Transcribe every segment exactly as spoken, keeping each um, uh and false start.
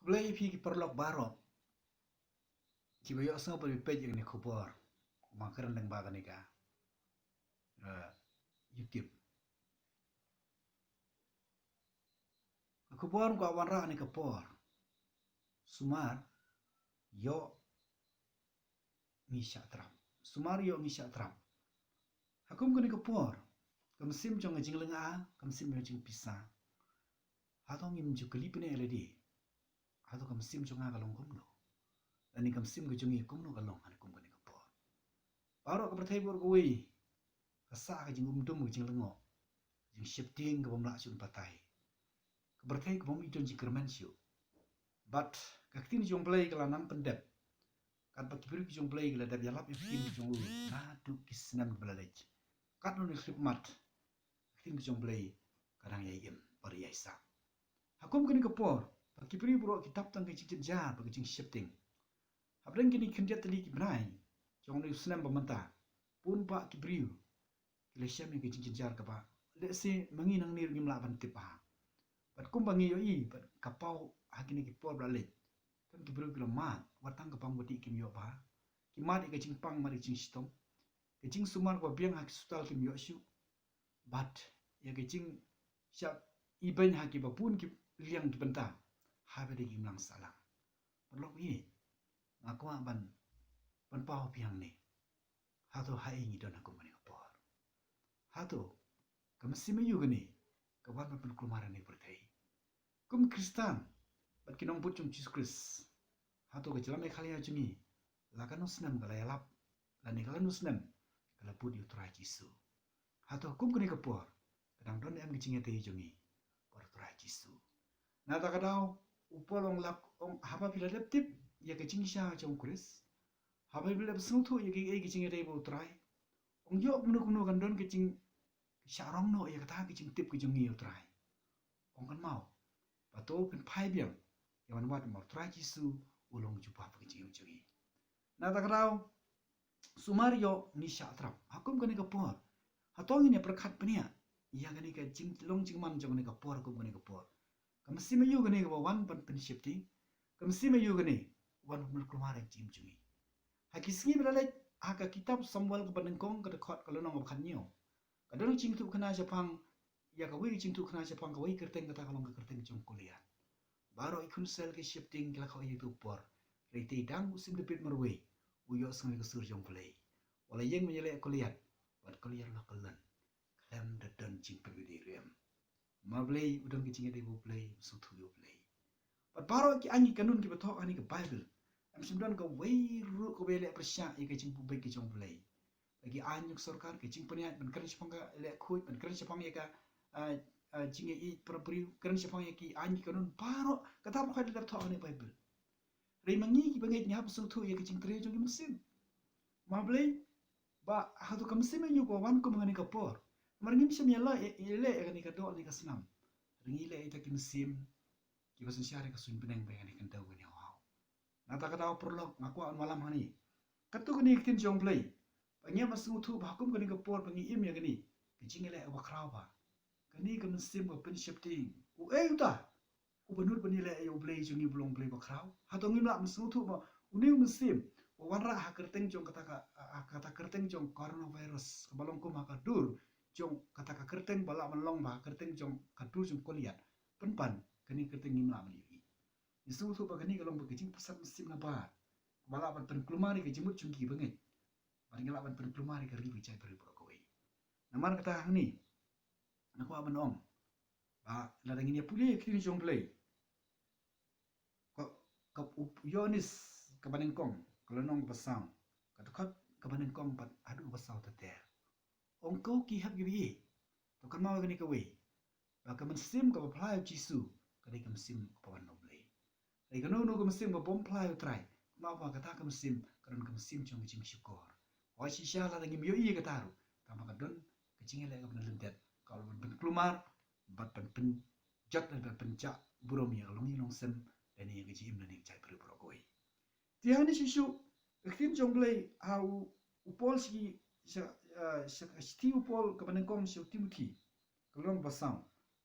Khublei ïa phi ki paralok baroh kiba ïohsngew bad peit ïa kane ka khubor. Kumba kren lyngba kane ka, eh, YouTube. Ka khubor ka wanrah ha kane ka por. Sumar ïoh ngi shah trap. Sumar ïoh ngi shah trap. Ha kum kane ka por, ka mynsiem jong ka jinglynga, ka mynsiem jong ka jingpisa. Hato ngim ju kylli pyneh ïa lade? Hato ka mynsiem jong nga ka long kumno? Lane ka mynsiem ka jong ngi kumno ka long ha kum kane ka por? Baroh ka pyrthei baroh kawei ka sah ka jingumdum, ka jinglyngngoh, ka jingsheptieng kaba ym lah shuh ban batai. Ka pyrthei kaba ym don jingkyrmen shuh. Bad ka ktien jong U Blei ka la nang pyndep. Katba ki briew ki jong U Blei ki la dep ïalap ïa ka ktien jong u naduh ki snem kiba la leit. Katno ne khyllipmat ka ktien jong U Blei ka dang ïai im bad ïai sah. Ha kum kane ka por, ba ki briew baroh ki dap tang ka jingjynjar bad ka jingsheptieng. Hapdeng kine ki khyndiat tylli ki bnai jong une u snem ba mynta, bun bah ki briew ki la shem ïa ka jingjynjar kaba lehse ma ngi nangne ruh ngim lah ban tip bha. Bad kumba ngi ïohi bad ka paw ha kine ki por ba la leit, don ki briew ki la mad, wat tang ka bang ba dih kim ïoh bha. Ki mad ïa ka jingpang, mad ïa ka jingshitom. Ka jingsumar kaba biang ha ki hospital kim ïoh shuh. Bad ïa ka jingshah ibeiñ ha kiba bun ki liang ki bynta, haba dei ki imlang sahlang. Paralok ïeit, nga kwah ban, ban paw phi hangne. Hato haei ngi don ha kum kane ka por? Hato ka mynsiem aïu kane ka wan ban pynkulmar ïa kane ka pyrthei? Kum Khristan bad ki nongbud jong U Jisu Khrist, hato ka jinglam ïa ka khalia jong ngi la katno snem ka la ïalap, lane ka la katno snem ka la bud ïa U Trai Jisu? Hato kum kane ka por ka dang don em ka jingïadei jong ngi bad U Trai Jisu? Na kata ka daw, u Paul u ong, la ong, haba phi la dep tip ïa ka jingshisha jong U Khrist, haba phi la dep sngewthuh ïa kiei ki jingïadei bad U Trai, ong, ïoh kumno kumno kan don ka jing, ka shah rong noh ïa kata ka jingtip ka jong ngi ïa U Trai. Ong, kynmaw ba to phin phai biang ïa ban wad ma U Trai Jisu u long jubab ka jingim jong ngi. Na kata ka daw, sumar ïoh ngi shah trap. Ha kum kane ka por, hato ngin ïa pyrkhat bniah ïa kane ka jinglong jingman jong kane ka por, ha kum kane ka por? Ka mynsiem aïu kane kaba wan ban pynsheptieng? Ka mynsiem aïu kane wan ban pynkulmar ïa ka jingim jong ngi? Ha ki sngi ba la leit, ha ka kitab Samuel kaba nyngkong, ka dkhot ka lynnong kaba khathynñiew, ka don ka jingïathuhkhana shaphang ïa kawei ka jingïathuhkhana shaphang kawei ka kyrteng, kata ka long ka kyrteng jong Goliath. Baroh ki khun Israel ki sheptieng ki la khaw ïa uto u por. Hynrei te dang u Syiem David marwei u ïohsngew ïa ka sur jong U Blei. U la ïeng ban ïaleh ïa u Goliath, bad u Goliath u la kyllon khlem da don jingpynbiej riam. Ma Blei u don ka jingïadei bad U Blei, u sngewthuh ïa U Blei. Bad baroh ki aiñ ki kanun kiba thoh ha kane ka Baibl, em shym don kawei ruh kaba ïaleh pyrshah ïa ka jingpynbiej ka jong U Blei. Ki aiñ jong sorkar, ka jingpynïaid, ban kren shaphang ka leh khuid, ban kren shaphang ïa ka, ah, ah, jingïaieit para briew, kren shaphang ïa ki aiñ ki kanun baroh, kata baroh ka dei ban thoh ha kane ka Baibl. Hynrei ma ngi kiba ngeit ngi hap sngewthuh ïa ka jingtrei jong ki mynsiem. Ma Blei, ba hato ka mynsiem aïu ba wan kum ha kane ka por? Namar ngim shym ïaleh, ïaleh ïa kane ka doh ne ka snam. Hynrei ngi leh ïa kita ki mynsiem kiba synshar ïa ka suiñ bneng bad ïa kane ka khyndew kane haw haw. Na kata ka daw paralok, nga kwah ban wallam hangne. Katto katne ka ktien jong U Blei, ba ngi hap sngewthuh ba ha kum kane ka por ba ngi im ïa kane ka jingïaleh kaba khraw bha, kane ka mynsiem kaba pynsheptieng, uei uta uba nud ban ïaleh ïa U Blei jong ngi uba long Blei bakhraw? Hato ngim lah ban sngewthuh ba une u mynsiem uba wanrah ha kyrteng jong kata ka, ha kata ka kyrteng jong coronavirus, kaba long kum ha ka dur jong kata ka kyrteng ba lah ban long ba ha kyrteng jong ka dur jong Goliath, pynban kane ka kyrteng ngim lah ban ïohi. Ngi sngewthuh ba kane ka long ba ka jingpyrsad mynsiem nabar, ba lah ban pynkulmar ïa ka jingmut jong ki bangeit, bad ngi lah ban pynkulmar ïa ka ri bad ka jaitbynriew baroh kawei. Namar kata hangne, nga kwah ban ong ba lada ngin ïa pule ïa ka ktien jong U Blei, ka, ka u Ïoannis kaba nyngkong, ka lynnong kaba saw, ka dkhot kaba nyngkong bad haduh kaba saw ter ter. Ong, ko ki hep kiba ïeit, to kynmaw ïa kane kawei, ba ka mynsiem kaba phla ïa U Jisu ka dei ka mynsiem kaba wan na U Blei. Hynrei kano kano ka mynsiem kaba ym phla ïa U Trai, kynmaw ba kata ka mynsiem ka don ka mynsiem jong ka jingshukor. Hooid, shisha lada ngim ïohi ïa kata ruh, tangba ka don ka jingïaleh kaba na lyndet kaba lah ban pynkulmar bad ban pynjot lane ban pynjah burom ïa ka longïing longsem lane ïa ka jingim lane ïa ka jaitbynriew baroh kawei. Te hangne shuh shuh, ka ktien jong U Blei ha u, u Paul sha ki, sha, ah, sha, shithi u Paul kaba nyngkong sha u Timothi, ka lynnong ba saw,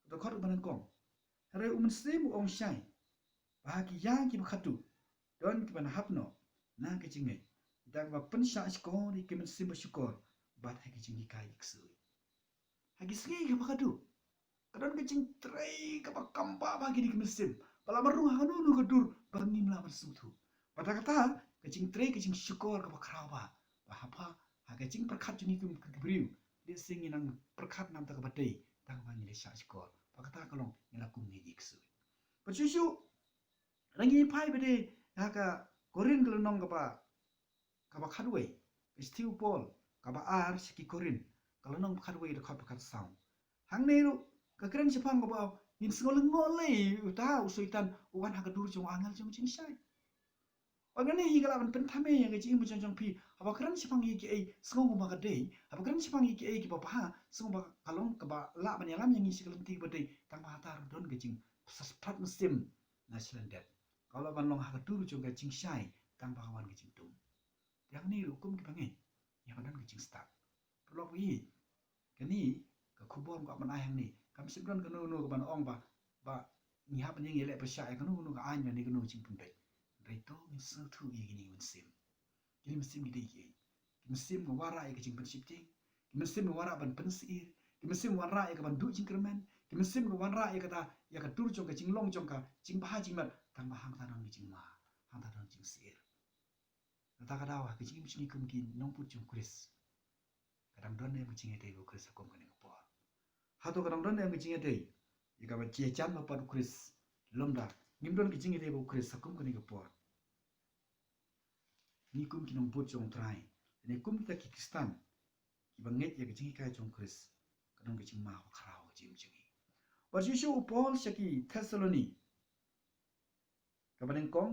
ka dkhot kaba nyngkong. Hynrei u Mynsiem u ong shai, Ba ha ki ïa kiba khadduh don kiban hap noh na ka jingngeit, da kaba pynshah shkor ïa ki mynsiem ba shukor bad ha ki jinghikai ïa ki ksuid. Ha ki sngi kiba khadduh ka don ka jingtrei kaba kam bha ba ha kine ki mynsiem, ba la marrung ha kano kano ka dur ba ngim lah ban sngewthuh. Bad da kata ka jingtrei ka jingshukor kaba khraw bha, ba haba ha ka jingpyrkhat jong ngi kum ki briew, lehse ngi nang pyrkhat na ka bynta kaba dei, tang ba ngi la shah shkor, ba kata ka long ngi la kum ngi ki ksuid. Bad shuh shuh lada ngi phai pat de ha ka Korinth ka lynnong kaba, kaba khadwei, ka shithi u Paul kaba ar sha ki Korinth ka lynnong ba khadwei, dkhot ba khatsaw. Hangne ruh ka kren shaphang kaba ngin sngew lyngngoh lei uta u Soitan u wan ha ka dur jong u angel jong ka jingshai. Bad kane hi ka lah ban pynthame ïa ka jingim jong jong phi. Haba kren shaphang ïa kiei sngew kumba ka dei, haba kren shaphang ïa kiei kiba bha sngew ba ka long kaba lah ban ïalam ïa ngi sha ka lynti kaba dei, tang ba hata ruh don ka jingpyrshah mynsiem na shlem dep. Ka lah ban long ha ka dur jong ka jingshai, tang ba ka wan ka jingdum. Te hangne ruh kum kiba ngeit, ïa ka don ka jingstad. Paralok, ïa kane ka khubor ka ban ai hangne, kam shym don kano kano kaban ong ba, ba ngi hap ban ïeng ïaleh pyrshah ïa kano kano ka aiñ lane kano ka jingpynbeit. Hynrei to ngin sngewthuh ïa kine ki mynsiem. Kine ki mynsiem ki dei kiei? Ki mynsiem ki wanrah ïa ka jingpynsheptieng, ki mynsiem ki wanrah ban pynsyier, ki mynsiem ki wanrah ïa ka ban duh jingkyrmen, ki mynsiem ki wanrah ïa kata, ïa ka dur jong ka jinglong jong ka jingbha jingmet, tang ba hangta don ka jingma, hangta don jingsyier. Kata ka daw ha ka jingim jong ngi kum ki nongput jong u Khrist, ka dang don ne em ka jingïadei bad u Khrist ha kum kane ka por? Hato ka dang don ne em ka jingïadei ïa kaba jia jan bad u Khrist? Lymda, ngim don ka jingïadei bad u Khrist ha kum kane ka por. Ngi kum ki nongput jong u Trai, ne kum kita ki Khristan kiba ngeit ïa ka jinghikai jong u Khrist, ka don ka jingma ba khraw ha ka jingim jong ngi. Bad shuh shuh u Paul sha ki Thessaloni kaba nyngkong,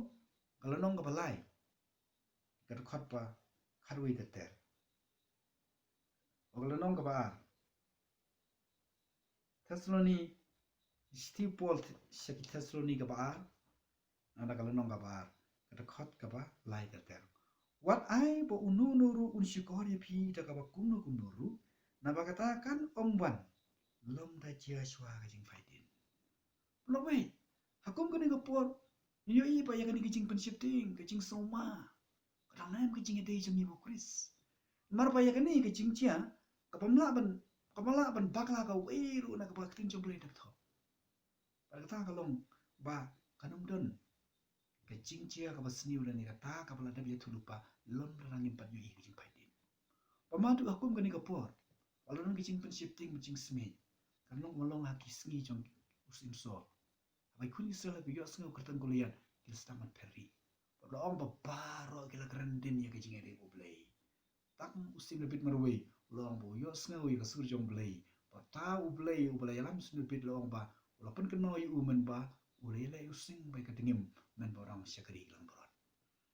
ka lynnong kaba lai, ka dkhot ba khatwei ter ter. Ka lynnong kaba ar. Thessaloni, shithi u Paul sha ki Thessaloni kaba ar, na ka lynnong kaba ar, ka dkhot kaba lai ter ter. Wat ai ba uno uno ruh un shukor ïa phi da kaba kumno kumno ruh, naba kata kan ym wan lymda jia shuwa ka jingpait dien. Paralok, ha kum kane ka por ngi ïohi ba ïa kane ka jingpynsheptieng, ka jingsngewma, ka dang don ha ka jingïadei jong ngi bad u Khrist. Namar ba ïa kane ka jingjia ka bym lah ban, ka bym lah ban bakla kawei ruh na kaba ka ktien jong u Blei ka thoh. Bad kata ka long ba kan ym don ka jingjia kaba sniew lane kata kaba la dep ïathuhlypa lymda ngim pat ïohi ka jingpait dien. Bad haduh ha kum kane ka por, ba la don ka jingpynsheptieng, ka jingsmit, kan long ba long ha ki sngi jong u Syiem Saul. Haba ki khun Israel ki ïohsngew kyrteng Goliath, ki la sdang ban pher rieh. Bad la ong ba baroh ki la kren dien ïa ka jingïadei bad u Blei. Tang u Syiem Dabid marwei u la ong ba u ïohsngew ïa ka sur jong u Blei. Bad uta u Blei uba la ïalam u Syiem Dabid la ong ba u la pynkynmaw ïa u mynba u la ïaleh ïa u sing bad ka dngiem mynba u dang shakri ki langbrot.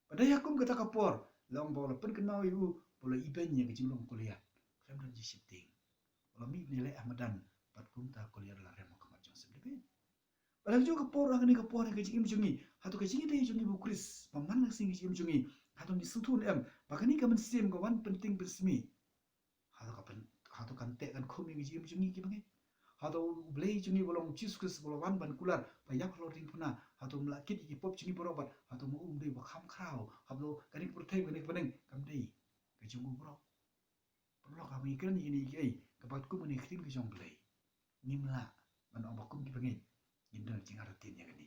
Bad dei ha kum kata ka por la ong ba u la pynkynmaw ïa u ba u la ibeiñ ïa ka jinglong u Goliath khlem don jingsheptieng. U la mih ban ïaleh ha madan bad kumta u Goliath u la rem ha khmat jong u Syiem Dabid. Bad ha kajuh ka por, ha kane ka por, ha ka jingim jong ngi, hato ka jingïadei jong ngi bad u Khrist ba man la ka sngi ka jingim jong ngi, hato ngi sngewthuh ne em ba kane ka mynsiem ka wan pyntieng pynsmit? Hato ka pyn, hato kan teh kan khum ïa ka jingim jong ngi kiba ngeit? Hato u Blei jong ngi ba long u Jisu Khrist ba la wan ban kular ba ïap halor diengphna, hato um la kit ïa ki pop jong ngi baroh bad hato ma um dei ba kham khraw? Hato kane ka pyrthei, kane ka bneng kam dei ka jong u baroh? Paralok, haba ngi kren ïa kine kiei, kaba kum kane ka ktien ka jong u Blei, ngim lah ban ong ba kum kiba ngeit ngin don jingartatien ïa kane.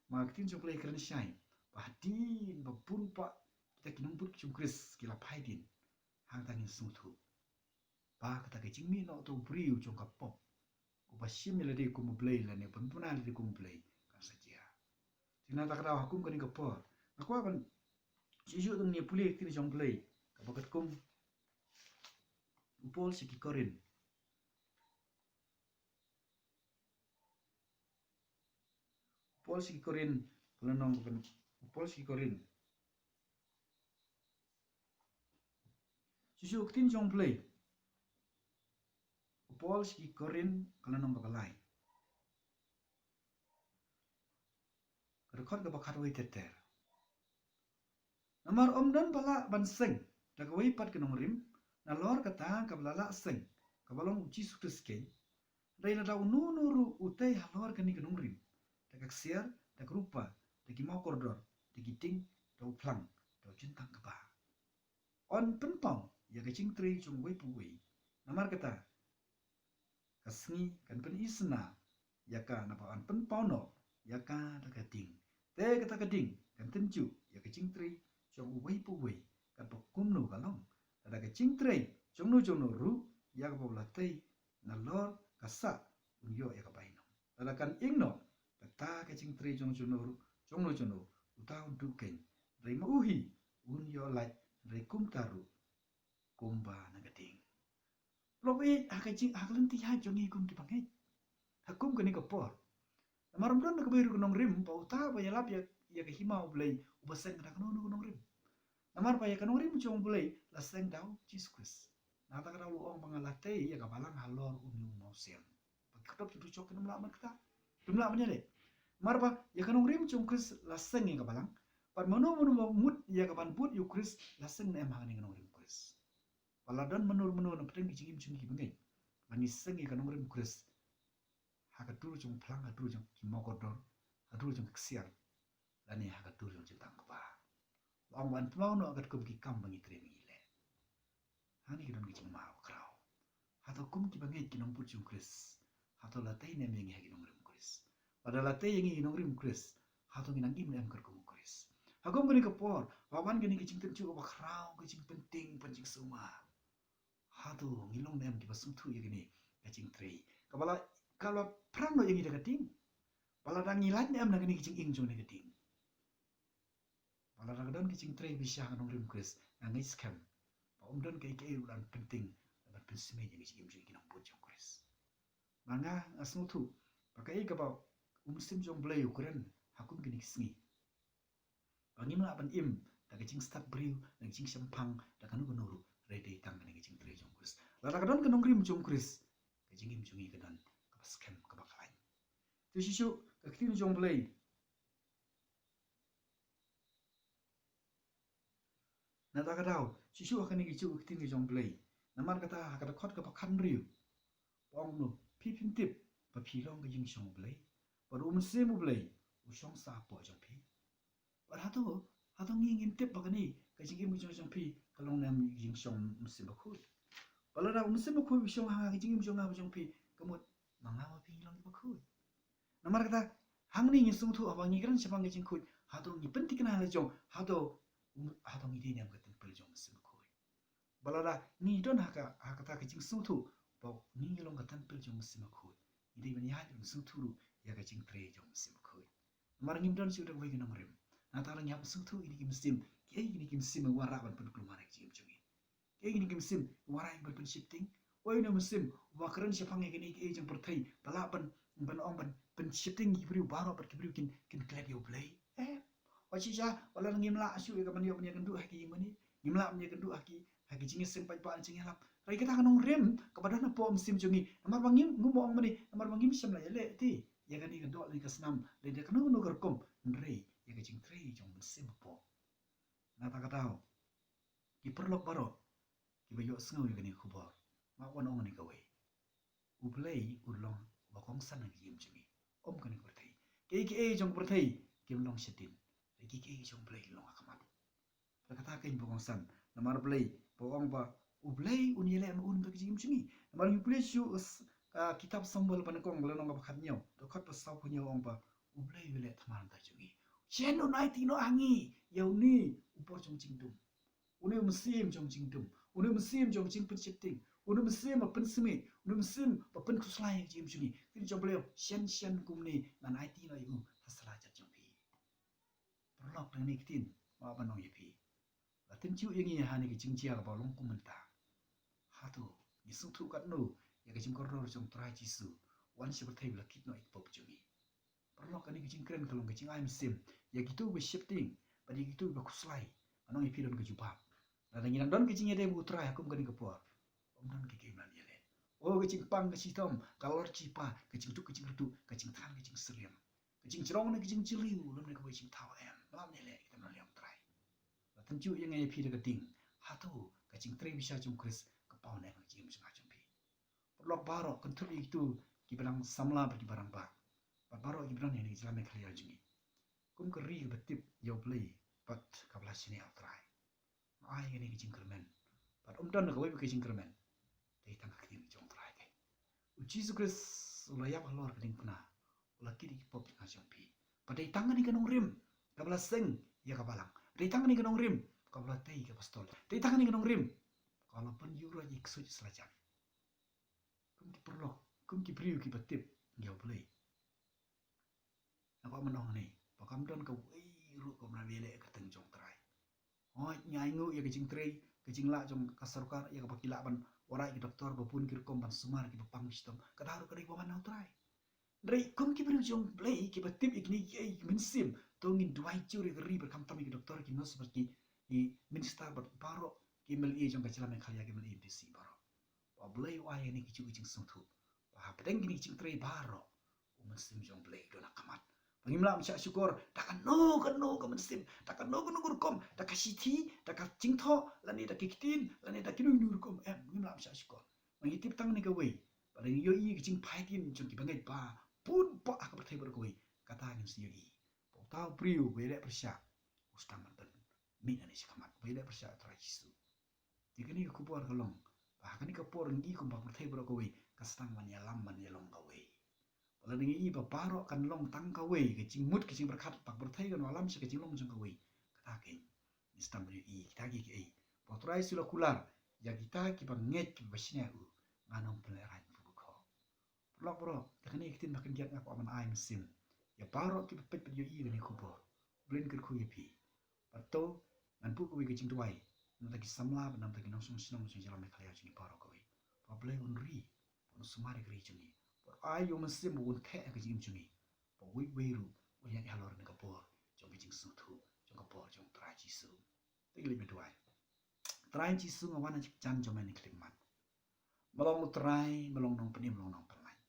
Ma ka ktien jong u Blei ka kren shai ba hadien ba bun bah kita ki nongput jong u Khrist ki la phai dien, hangta ngin sngewthuh ba kata ka jingmih noh uta u briew jong ka pop, uba shim ïa lade kum u Blei lane uba bna ïa lade kum u Blei, kan sa jia. Te na kata ka daw ha kum kane ka por nga kwah ban shu shu tang ïa pule ka ktien jong u Blei kaba katkum u Paul sha ki Korinth. U Paul sha ki Korinth, ka lynnong kaba, u Paul sha ki Korinth. Shu shu ka ktien jong u Blei. U Paul sha ki Korinth ka lynnong kaba lai, ka dkhot kaba khatwei ter ter. Namar ym don ba lah ban seng da kawei pat ka nongrim nalor kata kaba la lah seng, kaba long u Jisu Khrist keiñ. Hynrei lada uno uno ruh u tei halor kane ka nongrim da ka ksiar, da ka rupa, da ki mawkordor, da ki ding, da u phlang, da u jyntang kba. Yn pynpaw ïa ka jingtrei jong uwei pa uwei. Namar kata, ka sngi kan pynisynei ïa ka, naba yn pynpaw noh ïa ka da ka ding. Te kata ka ding kan tynjuh ïa ka jingtrei jong uwei pa uwei, katba kumno ka long. Lada ka jingtrei jong no jong no ruh ïa kaba u la tei nalor ka sah, un ïoh ïa ka bainong. Lada kan ing noh, kata ka jingtrei jong no jong no ruh, jong no jong no, uta un duh keiñ. Hynrei ma u hi un ïoh lait, hynrei kumta ruh kumba na ka ding. Lok i ha ka jing, ha ka lynti ïaid jong ngi kum ki bangeit ha kum kane ka por. Namar ym don na kawei ruh ka nongrim ba uta ba ïalap ïa, ïa ka hima U Blei uba seng da kano kano ka nongrim. Namar ba ïa ka nongrim jong U Blei la seng da u Jisu Khrist. Na kata ka daw u ong ba nga la tei ïa ka balang halor une u mawsiang. Ba ki khyrdop jong u dujok kin ym lah ban kata, kin ym lah ban ïaleh. Namar ba ïa ka nongrim jong u Khrist la seng ïa ka balang. Bad mano mano ba mut ïa ka ban bud ïa u Khrist la seng ne em ha kane ka nongrim u Khrist. Ba la don mano mano na pdeng ki jingim jong ki bangeit, la ngi seng ïa ka nongrim u Khrist ha ka dur jong u phlang, ha ka dur jong ki mawkordor, ha ka dur jong ki ksiar, lane ha ka dur jong u jyntang kba. Ba ong ban pynpaw noh katkum ki kam ba ngi trei ba ngi leh. Hangne ki don ki jingma ba khraw. Hato kum ki bangeit ki nongbud jong u Khrist, hato la tei ne em ïa ngi ha ki nongrim u Khrist? Lada la tei ïa ngi ha ki nongrim u Khrist, hato ngi nang im ne em katkum u Khrist? Ha kum kane ka por ba wan kane ka jingtynjuh kaba khraw, ka jingpynting, ban jingsumar, hato ngi long ne em kiba sngewthuh ïa kane ka jingtrei kaba la, ka la phrang noh ïa ngi da ka ding? Ba lada ngi lait ne em na kane ka jingim jong kane ka ding? Ba lada ka don ka jingtrei ba shisha ha ka nongrim u Khrist, nga ngeit skhem ba ym don kaei kaei ruh ban pynting, ban pynsmit ïa ka jingim jong ki nongbud jong u Khrist. Ba nga, nga sngewthuh ba kaei kaba u Mynsiem jong U Blei u kren ha kum kine ki sngi, ba ngim lah ban im da ka jingstad briew, da ka jingshemphang, da kano kano ruh, hynrei dei tang kane ka jingtrei jong u Khrist. Lada ka don ka nongrim jong u Khrist, ka jingim jong ngi ka don kaba skhem, kaba khlaiñ. Te shisha ka ktien jong U Blei, na kata ka daw, shisha ha kane ka juh ka ktien ka jong U Blei. Namar kata ha ka dkhot kaba khathynriew, ba ong kumno, phi phim tip ba phi long ka ïing jong U Blei, bad u Mynsiem U Blei u shong sah hapoh jong phi? Bad hato, hato ngi ngim tip ba kane ka jingim ka jong, jong phi ka long ne em ka jingshong Mynsiem Bakhuid? Ba lada u Mynsiem Bakhuid u shong ha ka jingim jong nga bad jong phi, ka mut ma nga ma phi ngi long kiba khuid. Namar kata, hangne ngi sngewthuh haba ngi kren shaphang ka jingkhuid, hato ngi pynthikna la jong, hato, um, hato ngi dei ne em ka Templ jong u Mynsiem Bakhuid? Ba lada ngi don ha ka, ha kata ka jingsngewthuh ba ngi ngi long ka Templ jong u Mynsiem Bakhuid, ngi dei ban ïaid ban sngewthuh ruh ïa ka jingtrei jong u Mynsiem Bakhuid. Namar ngim don shuh da kawei ka nongrim. Nangta la ngi hap sngewthuh ïa kine ki mynsiem, kiei kine ki mynsiem ba wanrah ban pynkulmar ïa ka jingim jong ngi. Kiei kine ki mynsiem ba wanrah ban pynsheptieng? Uei une u mynsiem uba kren shaphang ïa kine kiei jong pyrthei ba lah ban, ban ong ban pynsheptieng ïa ki briew baroh bad ki briew kin, kin klet ïa U Blei? Em. Wat shisha, wat la ngim lah shuh ïa ka ban ïoh ban ïakynduh ha ki ïingmane, ngim lah ban ïakynduh ha ki, ha ki jingïaseng paidbah, jingïalap. Hynrei kata ka nongrim kaba don hapoh mynsiem jong ngi, namar ba ngim, ngim ong mane, namar ba ngim shym la ïaleh te ïa kane ka doh lane ka snam lane kano kano ka rukom, hynrei ïa ka jingtrei jong u Mynsiem hapoh. Na kata ka daw, ki paralok baroh kiba ïohsngew ïa kane ka khubor, nga wan ong kane kawei: U Blei u long uba kongsan ha ka jingim jong ngi, ym kane ka pyrthei. Kiei kiei jong ka pyrthei kim long shadien, hynrei kiei kiei jong U Blei ki long ha khmat. Bad kata keiñ ba kongsan, namar U Blei ba ong ba U Blei un ïaleh ma un bad ka jingim jong ngi. Namar ngi pule shuh ka s-, ka kitab Samuel ba nyngkong, ka lynnong kaba khathynñiew, dkhot ba sawphew hynñiew, ong ba U Blei u ïaleh thymmai na ka bynta jong ngi. Shen un aiti noh ha ngi ïa une u bor jong jingdum, une u mynsiem jong jingdum, une u mynsiem jong jingpynsheptieng, une u mynsiem ba pynsmit, une u mynsiem ba pynkhuslai ïa ka jingim jong ngi. Ktien jong U Blei, shen shen kumne ngan aiti noh ïa u ha sla jait jong phi. Paralok, da kane ka ktien nga kwah ban ong ïa phi, la tynjuh ïa ngi ha kane ka jingjia kaba long kum mynta. Hato ngi sngewthuh katno ïa ka jingkordor jong U Trai Jisu, wan sha pyrthei ba la kit noh ïa ki pop jong ngi? Paralok, kane ka jingkren ka long ka jingai mynsiem ïa kito kiba sheptieng bad ïa kito kiba khuslai. Ngan ong ïa phi, don ka jubab. Lada ngi dang don ka jingïadei bad U Trai ha kum kane ka por, ym don kiei kiei ba ngi lah ban ïaleh. O, ka jingpang ka shitom, ka lor jingpa, ka jingduk ka jingkyrduh, ka jingthan ka jingsyriem, ka jingjrong ne ka jingjylliew lymne kawei jingthaw, em, ym lah ban ïaleh, ïa kita ba ngi la ïoh U Trai. La tynjuh ïa ngi ïa phi da ka ding, hato ka jingtrei bishar jong U Khrist ka paw ne em ha ka jingim jong nga jong phi? Paralok baroh, kynthup ïa kito kiba dang samla bad kiba rangbah, bad baroh kiba don ha kane ka jylla Meghalaya jong ngi. Kum ka ri kaba tip ïa U Blei bad kaba la shaniah ha U Trai. Ai kane ka jingkyrmen. Bad ym don kawei pat ka jingkyrmen. Dei tang ka ktien jong U Trai keiñ. U Jisu Khrist u la ïap halor ka diengphna. U la kit ïa ki pop jong nga jong phi. Bad dei tang kane ka nongrim kaba la seng ïa ka balang. Dei tang kane ka nongrim kaba la tei ïa ka apostol. Dei tang kane ka nongrim kaba la pynïoh ïa ki ksuid sla jan. Kum ki paralok, kum ki briew kiba tip ïa U Blei. Nga kwah ban ong hangne ba kam don kawei ruh kaba nang ïaleh ïa ka kyrteng jong U Trai. Hooid, ngi ainguh ïa ka jingtrei, ka jinglah jong ka sorkar, ïa kaba ki lah ban wanrah ki doktor ba bun ki rukom, ban sumar kiba pang shitom. Kata ruh ka dei ba wan na U Trai. Hynrei kum ki briew jong U Blei kiba tip ïa kine ki ei ki mynsiem, to ngin duwai jur ïa ka ri bad khamtam ïa ki doktor, ki nurse bad ki, ki minister bad baroh ki M L A jong ka jylla Meghalaya, ki M L A M D C baroh. Ba U Blei u ai ïa ngi ki jingïohi jingsngewthuh ba hapdeng kine ki jingtrei baroh, u Mynsiem jong U Blei u don ha khmat. Ba ngim lah ban shah shukor da kano kano ka mynsiem, da kano kano ka rukom, da ka shithi, da ka jingthoh, lane da ki ktien, lane da kino kino rukom, em, ngim lah ban shah shukor. Ba ngi tip tang kane kawei, ba lada ngi ïohi ïa ka jingphaidien jong ki bangeit ba bun bah ha ka pyrthei baroh kawei, kata ngin sa ïohi ba uta u briew uba ïaleh pyrshah u sdang ban pynmih nangne shakhmat, uba ïaleh pyrshah U Trai Jisu. Te kane ka khubor ka long ba ha kane ka por ngi i kumba ka pyrthei baroh kawei ka sdang ban ïalam ban ïalong kawei. Ba lada ngi i ba baroh kan long tang kawei, ka jingmut ka jingpyrkhat, ba ka pyrthei kan wallam sha ka jinglong jong kawei, kata keiñ ngi sdang ban ïohi. Kita ki kiei ba U Trai Jisu u la kular ïa kita kiba ngeit, kiba shaniah ïa u, ngan ym pynlehraiñ pyrkhat. Paralok baroh, da kane ka ktien ba kyndiat nga kwah ban ai mynsiem ïa baroh kiba peit bad ïohi ïa kane ka khubor. U Blei un kyrkhu ïa phi. Bad to ngan buh kawei ka jingduwai na bynta ki samla bad na bynta ki nongshong shnong jong ka jylla Meghalaya jong ngi baroh kawei. Ba U Blei un ri, ba un sumar ïa ka ri jong ngi, ba un ai ïa u Mynsiem ba un theh ïa ka jingim jong ngi, ba uwei uwei ruh un ïaid halor kane ka bor jong ka jingsngewthuh, jong ka bor jong U Trai Jisu. Te ngin leit ban duwai. Trai Jisu, nga wan ha ka jan jong me ha kane ka khyllipmat. Me long U Trai, me long Nongpynim, me long Nongpynlait.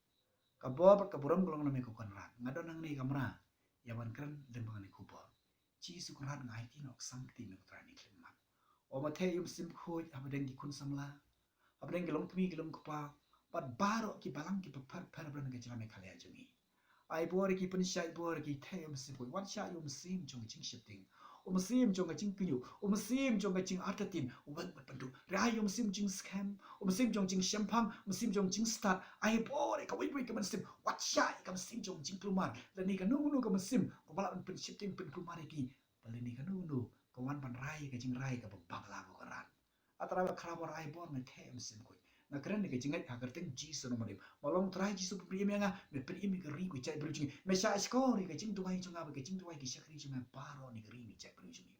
Ka bor bad ka burom ka long na me ko Kynrad. Nga don hangne ha kamra ïa ban kren lyngba kane ka khubor. Jisu Kynrad, nga aiti noh ka sam kti me ko Trai ha kane ka khyllipmat. O, me theh ïa u Mynsiem Bakhuid hapdeng ki khun samla, hapdeng ki longkmie ki longkpa, bad baroh ki balang kiba pher pher ba don ha ka jylla Meghalaya jong ngi. Ai bor ïa ki, pynshait bor ïa ki, theh ïa u Mynsiem Bakhuid. Wat shah ïa u mynsiem jong ka jingsheptieng, u mynsiem jong ka jingkynnoh, u mynsiem jong ka jingartatien, u weng bad pynduh. Rai ïa u mynsiem jingskhem, u mynsiem jong ka jingshemphang, u mynsiem jong ka jingstad. Ai bor ïa kawei pa kawei ka mynsiem. Wat shah ïa ka mynsiem jong ka jingkulmar, lane kano kano ka mynsiem kaba lah ban pynsheptieng, pynkulmar ïa ki. Ba lane kano kano ka wan ban rai ïa ka jingrai kaba bakla, ko Kynrad. A Trai ba khraw bor, ai bor, me theh ïa u Mynsiem Bakhuid. Nga kren ïa ka jingngeit ha ka kyrteng Jisu Nongpynim. Me long Trai Jisu, pynrem ïa nga, me pynrem ïa ka ri, ko jaitbynriew jong ngi. Me shah shkor ïa ka jingduwai jong nga bad ka jingduwai ki shakri jong me baroh, ne ka ri ne jaitbynriew jong ngi.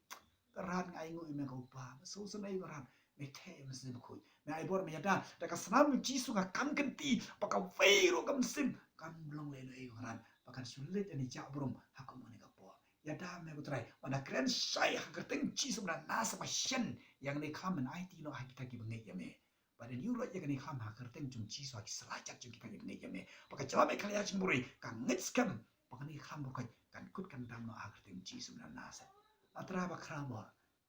Kynrad, nga ainguh ïa me ko Kpa, me sngewsynei Kynrad, me theh ïa u Mynsiem Bakhuid. Me ai bor, me ïada da ka snam Jisu nga kam kynti ba kawei ruh ka mynsiem kam long lehnohei, ko Kynrad, ba kan shu leit ïa kane ka jaka burom ha kum kane ka por. Ïada me ko Trai, ba nga kren shai ha ka kyrteng Jisu na Nasareth ba shen ïa kane ka khlam, men aiti noh ha kita kiba ngeit ïa me. Ba dei ïa u lait ïa kane ka khlam ha ka kyrteng jong Jisu ha ki sla jait jong kita kiba ngeit ïa me. Ba ka jylla Meghalaya jong ngi baroh ka ngeit skhem ba kane ka khlam baroh kan kut kan dam noh ha ka kyrteng Jisu na Nasareth. A Trai ba khraw bor,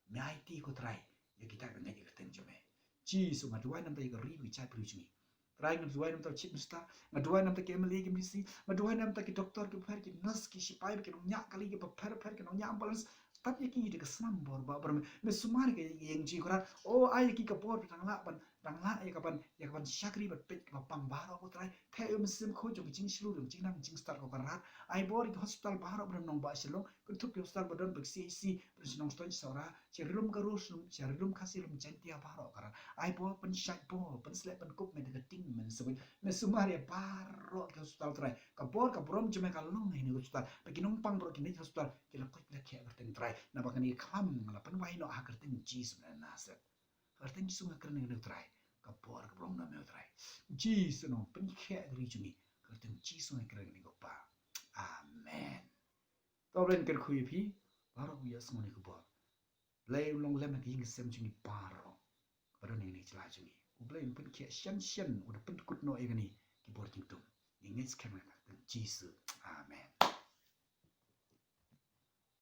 me aiti ko Trai ïa kita kiba ngeit ïa ka kyrteng jong me. Jisu, nga duwai na bynta ïa ka ri bad ki jaitbynriew jong ngi. Trai, nga duwai na bynta u Chief Minister, nga duwai na bynta ki M L A, ki M D C, nga duwai na bynta ki doktor kiba pher, ki nurse, ki shipai, ki nongñiah kali kiba pher pher, ki nongñiah ambulance. Tap ïa ki da ka snam bor ba bor, me sumar ïa ka ïing jong ngi ko Kynrad. O, ai ïa ki ka bor ba dang lah ban, dang lah ïa ka ban, ïa ka ban shakri bad peit kiba pang baroh ko Trai. Theh ïa u Mynsiem Bakhuid jong ka jingshlur, jong ka jingnang jingstad ko Kynrad. Ai bor ïa ki hospital baroh ba don nongbah Shillong, kynthup ki hospital ba don, ba ki C H C, ba don sha Nongstoiñ, sha Sohra, sha Ri Lum Garo, sha Ri Lum Khasi, Ri Lum Jaiñtia baroh Kynrad. Ai bor, pynshait bor, pynshlur, pynkup me da ka kting Mynsiem Bakhuid. Me sumar ïa baroh ki hospital Trai. Ka bor ka burom jong me ka long ha kine ki hospital. Ba ki nongpang baroh kin leit hospital ki la koit la khiah ha ka kyrteng Trai. Naba kane ka khlam nga la pynwai noh ha ka kyrteng Jisu na Nasareth. Ha ka kyrteng Jisu nga kren ïa kane ko Trai. Ka bor ka burom na me ko Trai. Jisu Nongpynkhiah ka ri jong ngi. Ha ka kyrteng Jisu nga kren ïa kane ko Kpa. Amen. To Blei un kyrkhu ïa phi baroh kiba ïohsngew ïa kane ka khubor. Blei un long lem ha ka ïing ka sem jong ngi baroh ba don ha kane ka jylla jong ngi. U Blei un pynkhiah shen shen, u da pynkut noh ïa kine ki bor jingtum. Ngi ngeit skhem ha ka kyrteng Jisu. Amen.